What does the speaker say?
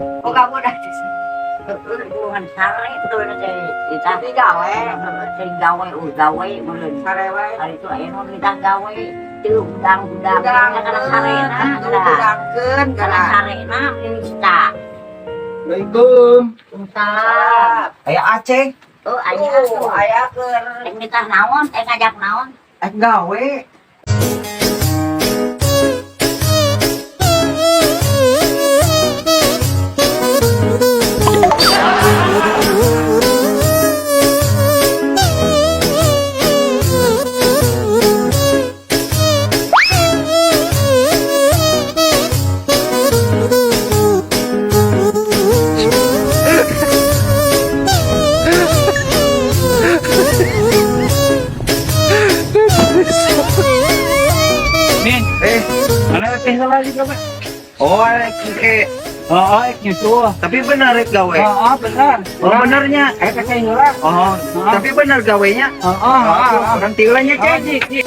Oh, kamu dah. Hubungan sare itu teh kita Di gawe. Sering gawe, gawe meureun. Sare we. Hari itu aya nu kita gawe teu hudang-hudang karena sarena Atuh hudangkeun karena kana. Sarena minista. Assalamualaikum. Salam. Aya Aceng. Oh, aya Tuh, tuh. Aya keur. Rek nitah naon, eh ngajak naon? Ek gawe. Nih, Eh, mana teh heula sih kamu? Oh, ek eh, Oh, ek nyusul. Tapi bener rek gawe. Oh, bener. Oh, benernya. Eh, teh heula. Oh, tapi bener gawenya. Oh. Orang tilanya, Oh, Ceng. ji, ji.